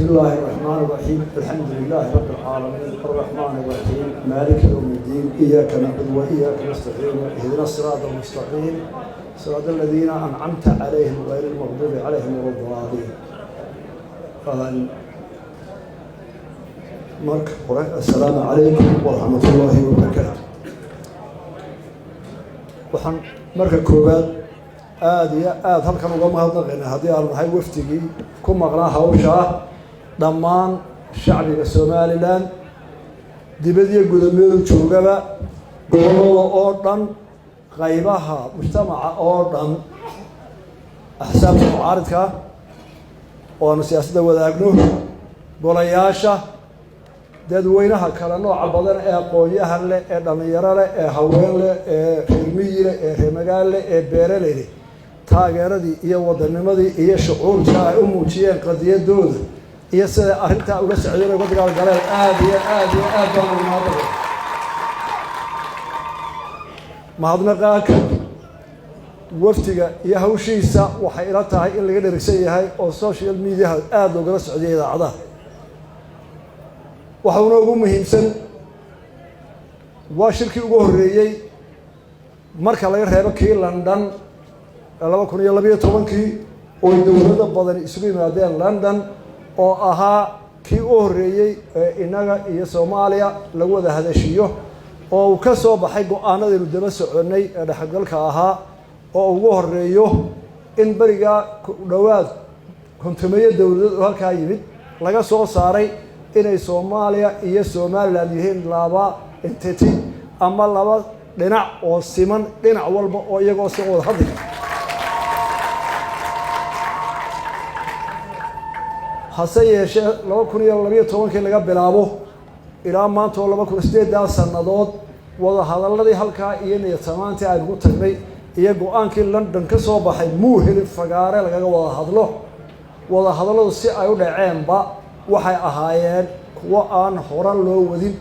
بسم الله الرحمن الرحيم، الحمد لله رب العالمين، الرحمن الرحيم، مالك يوم الدين، إياك نعبد وإياك نستعين، اهدنا الصراط المستقيم، صراط الذين أنعمت عليهم غير المغضوب عليهم ولا الضالين. Marka hore, assalaamu calaykum waraxmat ullaahi wabarakaatu. Waxaan marka koowaad aada iyo aada halkan uga mahadnaqaynaa, haddii aanu nahay wafdigii ku maqnaa hawshaa, dhammaan shacbiga Somaliland, dibad iyo gudameedu joogaba, gobollada oo dhan, qaybaha mujtamaca oo dhan, axsaabta mucaaridka oo aanu siyaasadda wadaagno, golayaasha, dadweynaha kale nooca badan ee aqoon-yahan leh, ee dhallinyaro leh, ee haween leh, ee reer miyi leh, ee reer magaal leh, ee beeraley leh, taageeradii iyo wadanimadii iyo shucuurta ay u muujiyeen qadiyadooda iyo siday arrintaa ula socdeen, uga dagaal galeen, aada iyo aada iyo aad baan ugu mahadnaqay. Mahadnaqaaka wafdiga iyo hawshiisa waxay ila tahay in laga dherigsan yahay oo social mediaha aada loogala socdiyay, idaacadaha. Waxauna ugu muhiimsan waa shirkii ugu horreeyey, marka laga reebo kii London ee 2012-kii, oo dowlado badan isugu yimaadeen London, oo ahaa kii u horreeyey ee innaga iyo Soomaaliya lagu wada hadashiyo, oo uu ka soo baxay go-aanadaynu daba soconnay ee dhexgalka ahaa, oo ugu horeeyo in berigaa ku dhowaad 50-meeyo dowladood oo halkaa yimid laga soo saaray inay Soomaaliya iyo Somaliland yihiin laba entity ama laba dhinac oo siman, dhinac walba oo iyagoo si wada hadli kara. Hase yeeshee, 2012-kii laga bilaabo ilaa maanta oo 2008-daa sannadood, wada hadalladii halkaa iyo niyad samaantii aynu ku tagnay iyo go-aankii London ka soo baxay muu helin fagaare lagaga wada hadlo. Wada hadalladu si ay u dhaceenba waxay ahaayeen kuwo aan hore loo wadin,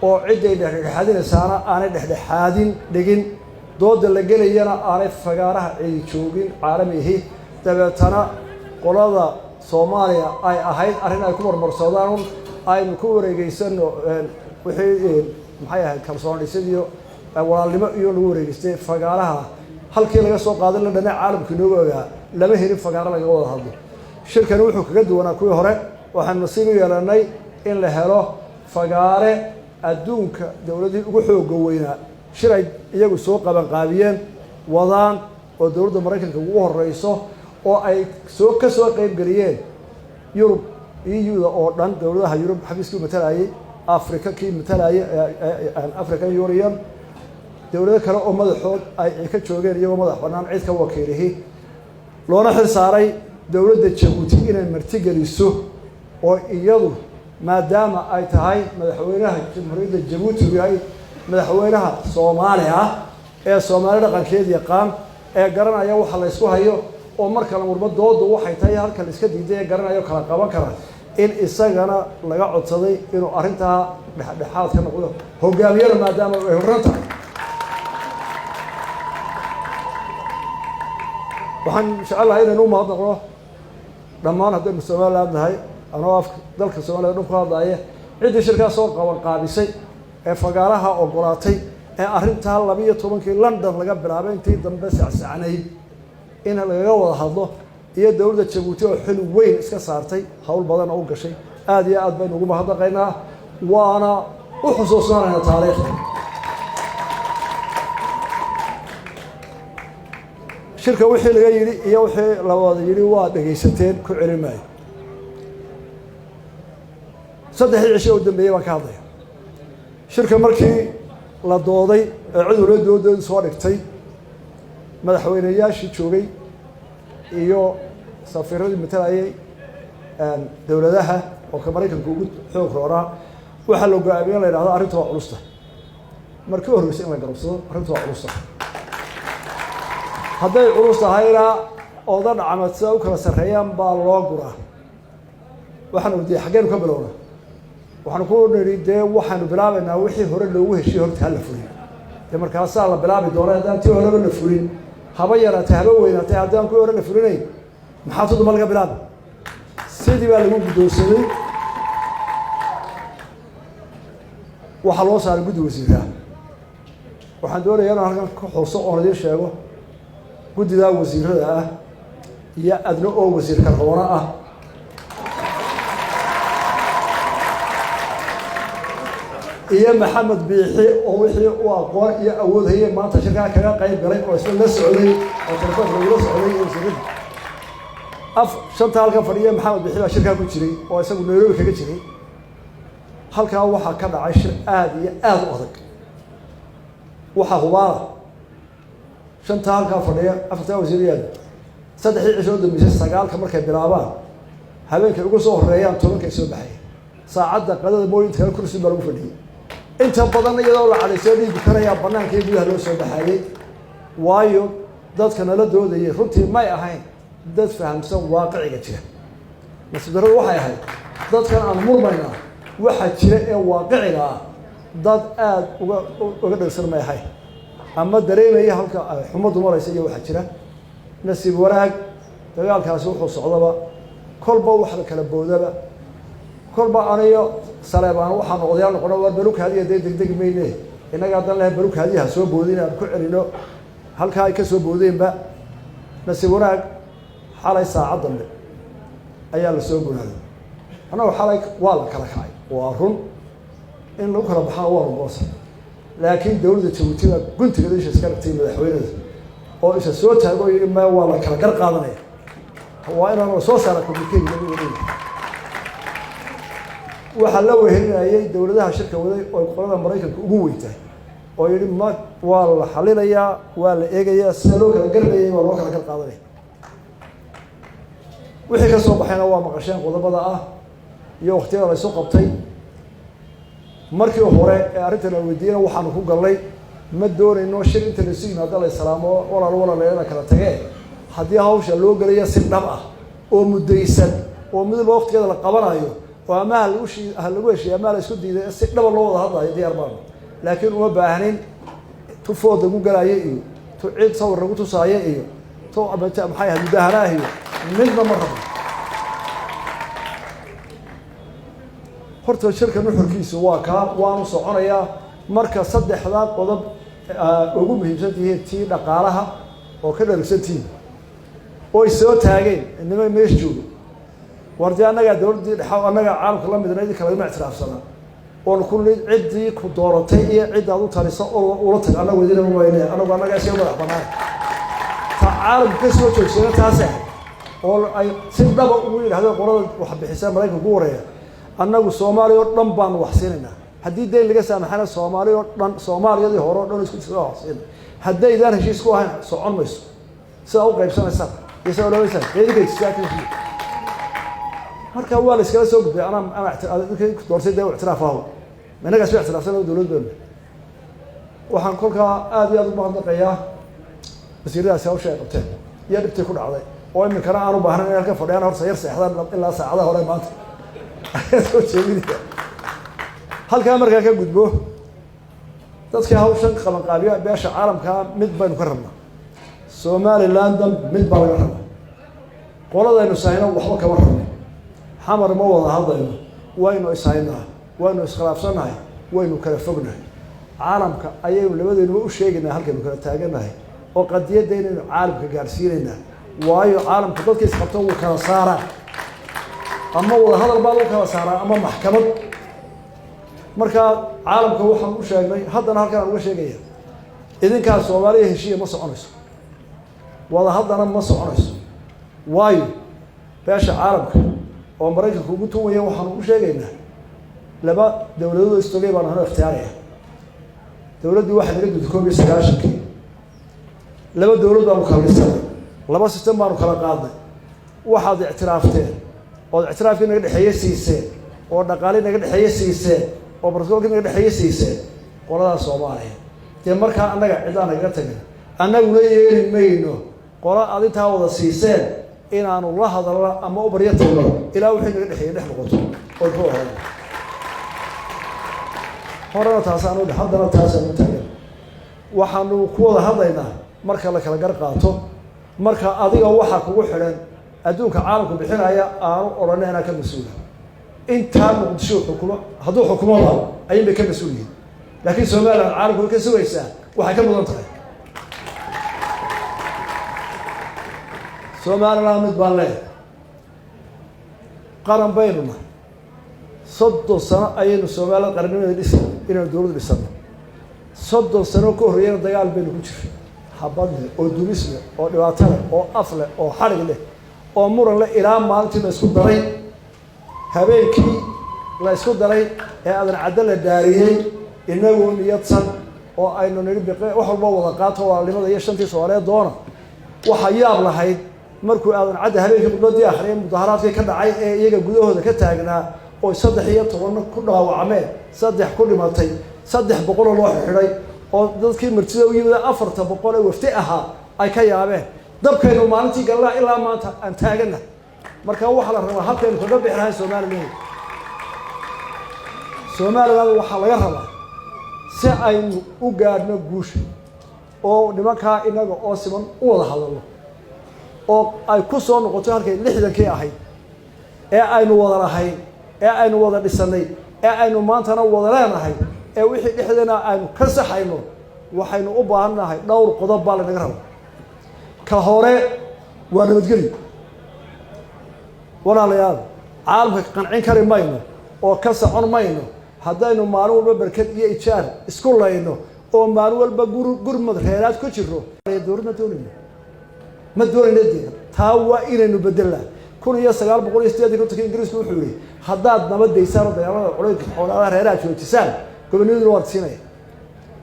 oo cidday dhexdhexaadinaysaana aanay dhexdhexaadin dhigin, dooda la gelayana aanay fagaaraha cidi joogin caalamihi. Dabeetana qolada Soomaaliya ay ahayd arrin ay ku marmarsoodaan un aynu ku wareegeysano wixii maxay ahayd kalsoon dhisid iyo walaalnimo iyo lagu wareegeystay. Fagaaraha halkii laga soo qaaday la dhana caalamku inooga ogaa, lama helin fagaaro lagaga wada hadlo. Shirkani wuxuu kaga duwanaa kuwii hore, waxaanu nasiib u yeelanay in la helo fagaare adduunka dowladihii ugu xooga weynaa shir ay iyagu soo qabanqaabiyeen wadaan, oo dowladda Maraykanka ugu horeyso, oo ay soo ka soo qeybgeliyeen Yurub, EU-da oo dhan, dowladaha Yurub xafiiskii matalayay, Africa kii matalayay, African Union, dowlado kale oo madaxood ay ka joogeen iyagoo madax bannaan cid ka wakiilihi, loona xil saaray dowladda Jabuuti inay martigeliso, oo iyadu maadaama ay tahay madaxweynaha Jamhuuriyadda Jabuuti uu yahay madaxweynaha Soomaaliya ee Soomaali dhaqankeed yaqaan, ee garanaya waxa la ysku hayo, oo marka la murmo doodu waxay tahay halka la iska diiday ee garanayo kala qaban kara, in isagana laga codsaday inuu arrintaa dhexdhexaad ka noqdo, hogaamiyada maadaama ay horran tahay. Waxaan jecelahay inaynu u mahadnaqno dhammaan, haddaynu Somaliland nahay, anoo af dalka Soomaliya dhan ku hadlaaya, ciddii shirkaas soo qaban qaabisay ee fagaaraha ogolaatay, ee arrintaa 12-kii London laga bilaabay intii dambe sacsacnayd in lagaga wada hadlo, iyo dowladda Jabuuti oo xil weyn iska saartay, hawl badan oo u gashay. Aada iyo aad baynu ugu mahadnaqaynaa, waana u xusuusnaanaynaa taariikhda. Shirka wixii laga yidhi iyo wixii la wada yidhi waa dhegaysateen, ku celin maayo. Saddexdii cisho u dambeeyey baan ka hadlaya. Shirka markii la dooday ee cid waliba doodeedu soo dhigtay, madaxweyneyaashii joogay iyo safiiradii matalayay dowladaha, oo ka Maraykanka ugu xoog rooraa, waxaa la go-aamiyey in la yidhahdo arrinta waa culusta. Markii u horreysay in la garabsado arrinta waa culusta. Hadday culus tahayna, oda dhacmad sida u kala sarreeyaan baa loo guraa. Waxaanu weydiiyey xaggeenu ka bilowna. Waxaanu ku nidhi dee waxaanu bilaabaynaa wixii hore loogu heshiye, horta hala fulin, dee markaasaa la bilaabi doona. Haddaan tii horeba la fulin, haba yaraatay haba weynaatay, haddaan kuwii hore la fulinayn, maxaa tuduma laga bilaabi? Sidii baa lagu guddoonsaday. Waxaa loo saaray guddi wasiiraha. Waxaan doonayaa inaan halkan ka xuso oon idiin sheego guddidaa wasiirada ah iyo adna oo wasiir karroona ah iyo Maxamed Biixi oo wixii u aqoon iyo awood hayay maanta shirkaa kaga qayb galay oo isla la socday oo telefoonka lagula socday iyo wasiirada af shanta halkan fadhiya. Maxamed Biixi baa shirkaa ku jiray oo isagu Nairobi kaga jiray. Halkaa waxaa ka dhacay shir aada iyo aada u adag. Waxaa hubaala shantaa halkaa fadhiya, afartaa wasiirayaad, saddexdii cishoo dambeysay 9-ka markay bilaabaan, habeenkay uga soo horeeyaan 10-kay soo baxaya, saacadda qadada mooy inta kale kursi baa lagu fadhiyey. Inta badan iyadoo la cadhaysoo dhiigi karayaa banaanka iyo gudaha loo soo baxayey, waayo dadka nala doodayay runtii may ahayn dad fahamsan waaqiciga jira. Nasiib darradu waxay ahayd dadkan aan murmaynaa waxa jira ee waaqiciga ah dad aada uga dhegsan may ahayn ama dareemaya halka xumaddu maraysa iyo waxa jira. Nasiib wanaag dagaalkaasi wuxuu socdaba kolba wax la kala boodaba, kolba aniyo Saleebaan waxaan odayaal noqono, waar balukaadiya dee degdegi mayne, innaga haddan lehe balukaadiyaha soo boodin aan ku celino halkaa ay ka soo boodeenba. Nasiib wanaag xalay saacad dambe ayaa la soo gunaaday. Annagu xalay waa la kala kacay, waa run in lagu kala baxana waa rugoosa, laakiin dowladda Jabuuti baa guntiga isha iska dhigtay, madaxweynada oo isa soo taago oo yidhi maya, waa la kala gar qaadanaya, waa inaan la soo saara communique. Waxaa la wehelinayay dowladaha shirka waday oo qolada Maraykanka ugu weyntahay oo yidhi ma waa la xalinayaa, waa la eegayaa sida loo kala garlayay, waa loo kala gar qaadanaya. Wixii ka soo baxayna waa maqasheen qodobada ah iyo waktiyada la isu qabtay. Markii hore ee arrintan la weydiiyena waxaanu ku gallay ma doonayno shir inta laisu yimaado la islaamo walaal walaaleena kala tagee. Haddii hawsha loo gelaya si dhab ah oo muddaysan oo mid walba waqtigeeda la qabanayo oo ama ha lagu heshiiya ama la isku diiday, si dhaba loo wada hadlayo, diyaar baanu. Laakiin uma baahnin tu food lagu galaayo iyo tu cid sawir lagu tusaayo iyo tu maxay ahayd mudaharaah iyo midna ma rabno. Horta shirka nuxurkiisu waa kaa, waanu soconayaa. Marka saddexdaa qodob ugu muhiimsan tihiin, tii dhaqaalaha oo ka dharagsan tihiin oy soo taageen inima meesha joogo, war dee annagaa dowladdii dhexa, annagaa caalamka la midna, idinka lagama ictiraafsanaa oon ku ciddii ku dooratay iyo ciddaad u talisa ula tag, annagu idinama wayne, annagu annagaa iskaga madax banaan. Ta caalamka ka soo joogsana taas ahayd oo ay si dhaba ugu yidhahdeen qolada wax bixisa Maraykanka ugu horeeya, annagu Soomaaliya oo dhan baanu wax siinaynaa, haddii deyn laga saamaxana Soomaaliya oo dhan, Soomaaliyadii hore o dhan isku jirta wax siina, haddaydaan heshiis ku ahayn socon mayso. Sidaa u qaybsanaysaan iyo sidaa odhanaysaan eedinkay. Marka waa la iskala soo gudbay. Anaa doortay dee ictiraaf aho, innagaas ba ictiraafsan dowlad baynu. Waxaan kolkaa aada iyo aada u mahadnaqayaa wasiiradaasi hawsha ay qabteen iyo dhibtii ku dhacday oo iminkana aanu baahnayn in halka fadhiyaan, horta yar seexdaan ilaa saacadaha hore maanta soo jeedinaya. Halkaa markaa ka gudbo, dadkii hawshan qabanqaabiya beesha caalamkaa mid baynu ka rabnaa, Somalilandan mid baa laga rabaa. Qoladaynu sahayno waxba kama rabno, Xamar ma wada hadlayno, waynu ishaynaa, waynu iskhilaafsannahay, waynu kala fognahay. Caalamka ayaynu labadaynuba u sheegaynaa halkaynu kala taagannahay oo qadiyadda inaynu caalamka gaadhsiinaynaa, waayo caalamku dadka isqabto wuu kala saaraa, ama wada hadal baa lagu kala saaraa ama maxkamad. Markaa caalamka waxaan u sheegnay, haddana halkan aan uga sheegaya, idinkaa Soomaaliya heshiiya ma soconayso, wada haddana ma soconayso. Waayo beesha caalamka oo Maraykanka ugu tunwaya waxaanu u sheegaynaa laba dowladood istogay baanu hano ikhtiyaaraya. Dowladdii waxay naga duntay 91-kii, laba dowlad baanu kala dhisanay, laba system baanu kala qaadnay. Waxaad ictiraafteen ood ictiraafkii naga dhexeeye siiseen oo dhaqaalii naga dhexeeye siiseen oo brotocolkii naga dhexeeye siiseen qoladaas Soomaaliya. Dee markaa annaga cidlaan nagaga tagin, annaguna yeeli mayno qola aad intaa wada siiseen inaanu la hadalno ama u baryo tagno ilaa wixii naga dhexeeyey dhex noqoto oo ku hadalno. Horena taasaanu, haddana taasaanu taagan. Waxaanu ku wada hadlaynaa marka la kala gar qaato. Marka adiga waxaa kugu xidhan Adduunka caalamku bixinaya aanu odhanay anaa ka mas-uula. Intaa Muqdisho xukumo hadduu xukumoba ayun bay ka mas-uul yihiin, laakiin Somaliland caalamku way ka sugaysaa, waxay ka mudan tahay. Somaliland mid baan leeyahay, qaran baynu nahay. 30 sano ayaynu Somaliland qarannimada dhisa inaynu dowladdu dhisano. 30 sano ka horreeyana dagaal baynu ku jiray, habad leh oo dulis leh oo dhibaato leh oo af leh oo xadhig leh oo muran leh, ilaa maalintii la isku daray, habeenkii la isku daray ee Aadan Caddo la dhaariyey, inagoo niyadsan oo aynu nidhi biqe wax walba wada qaato walaalnimada iyo shantii Soomaaliyeed doona. Waxaa yaab lahayd markuu Aadan Cadde habeenkii khudbaddii akhriyay, mudaharaadkii ka dhacay ee iyaga gudahooda ka taagnaa oo 13 ku dhaawacmeen, 3 ku dhimatay, 300 loo xidhay, oo dadkii martida u yimid 400 ee wafti ahaa ay ka yaabeen. Dabkaynu maalintii galnaa ilaa maanta aan taagana. Marka waxaa la rabaa halkaynu kaga bixi lahayn Somaliland. Somaliland waxaa laga rabaa si aynu u gaadhno guusha oo nimankaa inaga oo siman u wada hadalno oo ay ku soo noqoto halkay 60kii ahayd ee aynu wada lahayn, ee aynu wada dhisanay, ee aynu maantana wada leenahay, ee wixii dhexdeena aynu ka saxayno. Waxaynu u baahannahay dhowr qodob baa lanaga rabaa. Ka hore waa nabadgelyo. Walaalayaal, caalamka qancin kari mayno oo ka socon mayno haddaynu maalin walba berked iyo ijaar isku layno oo maalin walba gurmad reeraad ku jiro. Dowlad ma doonayno, ma doonayno dee. Taa waa inaynu bedelnaa. 1958 Ingiriisku wuxuu yihi, haddaad nabad daysaan oo dagaalada culaydka xoolaadaha reeraha joojisaan, gobonnimaduna waad siinaya.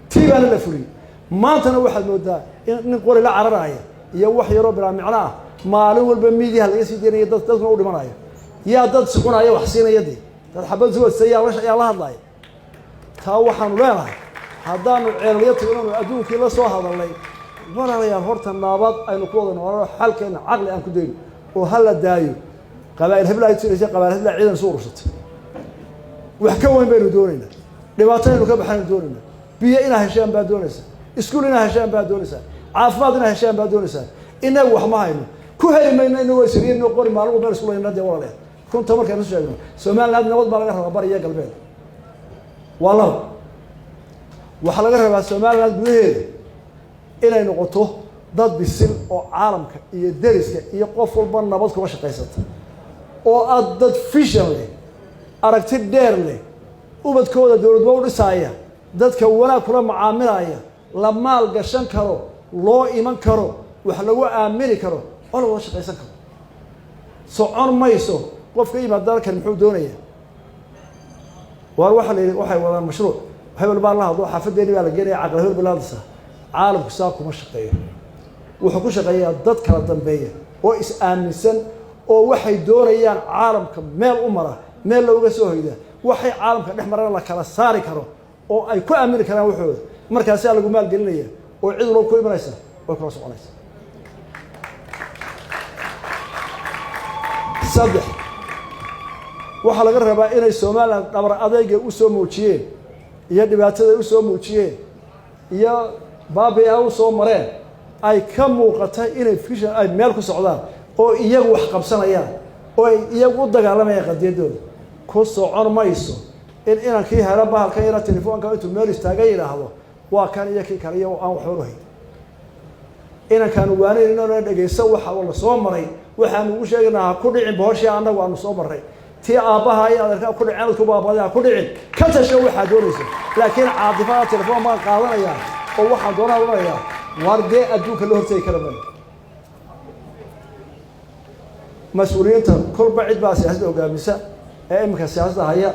Tii baana la fuliyey. Maantana waxaad moodaa in nin qori la cararaya iyo wax yaroo bilaa micno ah maalin walba miidiyaha laga sii daynaya, dad dadkuna u dhimanayo. Yaa dad sucunaya wax siinaya dee? Dad xabad suwadsa yaa la hadlaya? Taa waxaanu leenahay, haddaanu ceelalyo tagnanu adduunkii la soo hadalnay, walaalayaal, horta nabad aynu ku wada noolano, xalkeena caqli aan ku dayno oo ha la daayo qabaa'il hebla ay tiraysa, qabaa'il hebla ciidan isu urursatay. Wax ka weyn baynu doonaynaa, dhibaataynu ka baxaynu doonaynaa. Biyo inaa heshaan baa doonaysaa, iskuul inaa heshaan baa doonaysaa, caafimaad inaa heshaan baa doonaysaa. Inagu wax ma hayno, ku heli mayno inagoo isriino qori maalin walba isku layna dee. Walaalayaal, runta markaynu sheegno, Somaliland nabad baa laga rabaa, bari iyo galbeed. Waa laba. Waxaa laga rabaa Somaliland gudaheeda inay noqoto dad bisil oo caalamka iyo deriska iyo qof walba nabad kula shaqaysata, oo aad dad vision leh, aragti dheer leh, ubadkooda dowladnimo u dhisaaya, dadka wanaag kula macaamilaya, la maal gashan karo, loo iman karo, wax lagu aamini karo oo la wada shaqaysan karo. Socon mayso qofka yimaad dalkan muxuu doonayaa? Waar waxaa la yidhi waxay wadaan mashruuc hebel baa la hadlo, xaafadeeni baa la geenaya, caqli hebel baa la hadlaysaa. Caalamku saa kuma shaqeeyo. Wuxuu ku shaqeeyaa dad kala dambeeya oo is aaminsan oo waxay doonayaan caalamka meel u mara, meel looga soo hoyda, waxay caalamka dhex marana la kala saari karo oo ay ku aamini karaan waxooda. Markaasaa lagu maalgelinaya oo cid walba ku imanaysa way kula soconaysa. 3, waxaa laga rabaa inay Somaliland dhabar adayga u soo muujiyeen iyo dhibaatada u soo muujiyeen iyo baabi-a u soo mareen ay ka muuqata inay vision ay meel ku socdaan oo iyagu wax qabsanayaan oo ay iyagu u dagaalamayaan qadiyaddooda. Ku socon mayso in inankii helo bahalkan yara telefoonka intuu meel istaaga yidhaahdo waa kan iyo kii kale iyo aan waxba u hayn. Inankaanu waanayno dhegayso waxa la soo maray, waxaanu ugu sheegaynaa ha ku dhicin bohoshii annagu aanu soo marray, tii aabbaha iyo adeerkaa ku dhiceen ku baabaday ha ku dhicin, ka tasho waxaa doonaysa. Laakiin caadifada telefoon baan qaadanayaa oo waxaan doonaa odhanayaa, waar dee adduunka la hortegi kara maayo. Mas-uuliyiinta kolba cid baa siyaasadda hogaamisa ee iminka siyaasadda haya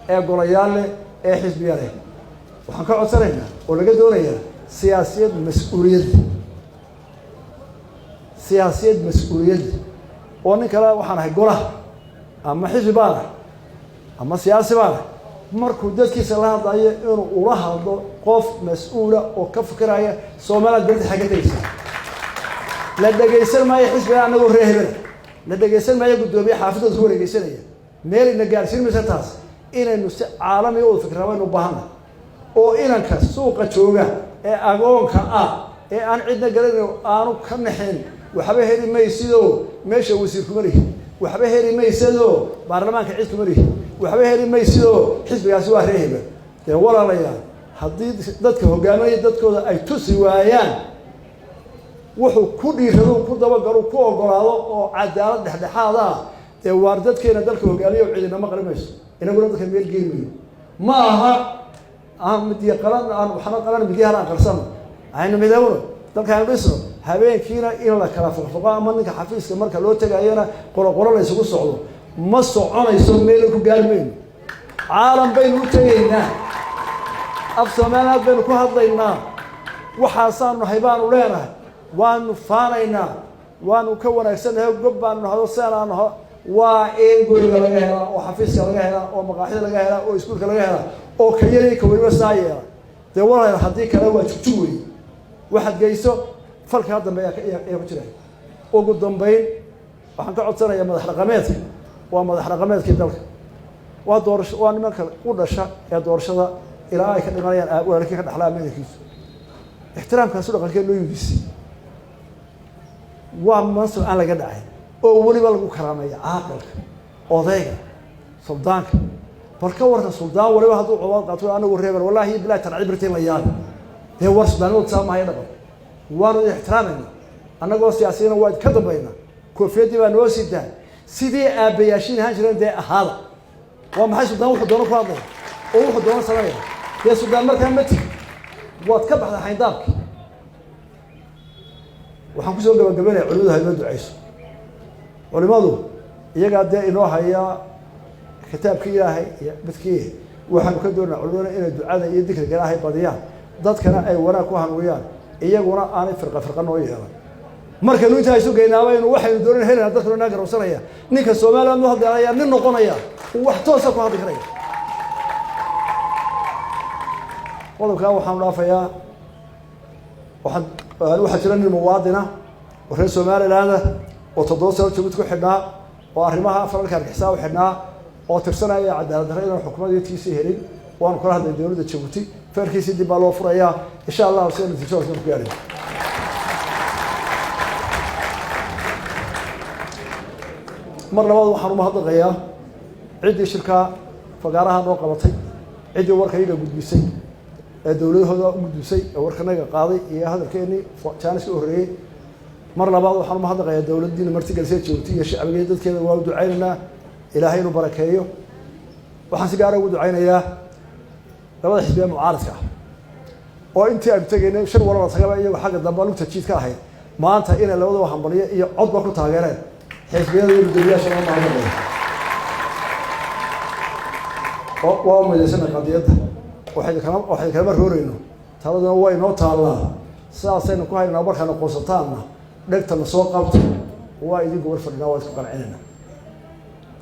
ee golayaal leh ee xisbiya leh, waxaan ka codsanaynaa oo laga doonayaa siyaasiyad mas-uuliyadda, siyaasiyad mas-uuliyadda. Oo nin kale waxaan ahay golaha ama xisbi baan ahay ama siyaasi baan ahay, markuu dadkiisa la hadlayo inuu ula hadlo qof mas-uula oo ka fikiraya Somaliland berita xagga tegeysa. La dhegaysan maayo xisbiga anagoo ree hebela, la dhegaysan maayo guddoomiye xaafadooda ku wareegeysanaya, meelayna gaarsiin maysa taas. Inaynu si caalamiga wada fikraa baynu u baahannahay, oo inanka suuqa jooga ee agoonka ah ee aan cidna garanayn aanu ka naxin Waxba heli maysidoo meesha wasiir kuma lihi, waxba heli maysadoo baarlamaanka cid kuma lihi, waxba heli maysidoo xisbigaasi waa reeheba. Dee walaalayaal, haddii dadka hogaaminaya dadkooda ay tusi waayaan wuxuu ku dhiirado, ku dabagalo, ku ogolaado oo cadaalad dhexdhexaad ah, dee waar dadkeena dalka hogaamiya cidinama qarin mayso, inaguna dadka meel geyn mayno. Ma aha aan midiya qalan, aan waxna qalan, midyahan aan qarsano, aynu midowno, dalka aynu dhisno. Habeenkiina in la kala foqfoqo ama ninka xafiiska marka loo tegayana qoloqolo la isugu socdo ma soconayso, meel ku gaari mayno. Caalam baynu u tegaynaa, af Soomaaliyaad baynu ku hadlaynaa, waxaasaanu nahay baanu leenahay, waanu faanaynaa, waanu ka wanaagsannahay, gob baanu nahdo, seenaanu naho. Waa in guriga laga helaa oo xafiiska laga helaa oo maqaaxida laga helaa oo iskuulka laga helaa oo ka yariyo ka weliba saa yeela. Dee walaal, haddii kale waa jugjug wey, waxaad geyso falkaa dambe ayaa ku jira. Ugu dambayn waxaan ka codsanayaa madax dhaqameedka. Waa madax dhaqameedkii dalka, waa doorasho, waa nimanka u dhasha ee doorashada ilaa ay ka dhimanayaan walaalkii ka dhexlaa meelkiisu. Ixtiraamkaasu dhaqankee loo yudisay waa mansab aan laga dhacay oo weliba lagu karaameeya caaqilka, odayga, suldaanka. Bal ka warran suldaan waliba hadduu cobaad qaato anagu reeban, wallaahi bilahi tarcibirtiin la yaabi. Dee war suldaanimadu saa maayo dhaqan. Waanu idin ixtiraamayna, annagoo siyaasiyiina waa idinka dambaynaa, koofiyaddii baa noo sidaa sidii aabbayaashiin ahaan jireen. Dee ahaada waa maxay suldaan wuxuu doono ku hadlaya oo wuxuu doono sameynaya? Dee suldaan markaa ma tigi, waad ka baxday xayndaabkii. Waxaan kusoo gabagabaynaya, culimadu ha inoo duceyso. Culimadu iyagaa dee inoo haya kitaabkii Ilaahay iyo midkii. Waxaanu ka doonaa culimaduna inay ducada iyo dikriga Ilaahay badiyaan, dadkana ay wanaag ku hanuuniyaan, iyaguna aanay firqa firqa noo yeelan. Markaynu intaa isu geynaaba waxaynu doonan helayna, dadkuna naa garawsanaya. Ninka Somaliland u hadlaya nin noqonaya uu wax toosa ku hadli karaya. Qodobkaa waxaanu dhaafayaa. Waxaa jira nin muwaadina oo reer Somaliland oo 7 sano Jabuuti ku xidhnaa oo arrimaha falalka argixisaa u xidhnaa oo tirsanaya cadaalad darre inaan xukuumadtiisii helin. Waanu kala hadlay dowladda Jabuuti, feerkiisii dib baa loo furayaa insha Allahu sida natiijadaas ku gaadhay. Mar labaad waxaan umahadnaqayaa ciddii shirkaa fagaaraha noo qabatay, ciddii warkayga gudbisay ee dowladahooda u gudbisay ee warkanaga qaaday iyo hadalkeenii jaaniska u horreeyey. Mar labaad waxaan umahadnaqayaa dowladdiina martigelisay Jabuuti iyo shacbigeeda, dadkeeda waa u ducaynaynaa Ilaahay inuu barakeeyo. Waxaan si gaara ugu ducaynayaa labada xisbiya mucaaradka ah oo intii aynu tegaynay shir walaba tagaba iyagoo xagga dambe lugta jiid ka ahayd, maanta inay labadaba hambalyo iyo codba ku taageereen. Xisbiyada iyo guddoomiyaasha loo mahadnaqaya. Waa u midaysana qadiyadda, waxay kalama rooreyno, taladuna way noo taallaa, sidaasaynu ku haynaa. Markaana qoosataanna dhegtana soo qabta, waa idinku war fadhinaa, waa isku qancinayna.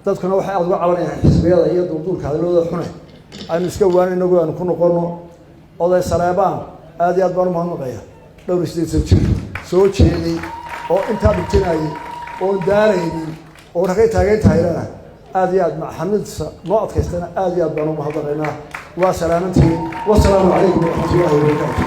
Dadkuna waxay aada uga cabanayaan xisbiyada iyo duulduulka hadalladooda xune, aynu iska waana inagu aynu ku noqono. Oday Saleebaan aad iyo aad baan umahadnaqaya, dhowr iyo siddeed jir soo jeeday oo intaa dhibtinayay oon daaraynin oo ragay taagan tahaylana aad iyo aad maxamidsa noo adkaystana aad iyo aad baan umahadnaqaynaa. Waa salaamantihiin, wasalaamu calaykum waraxmatullahi wabarakaatu.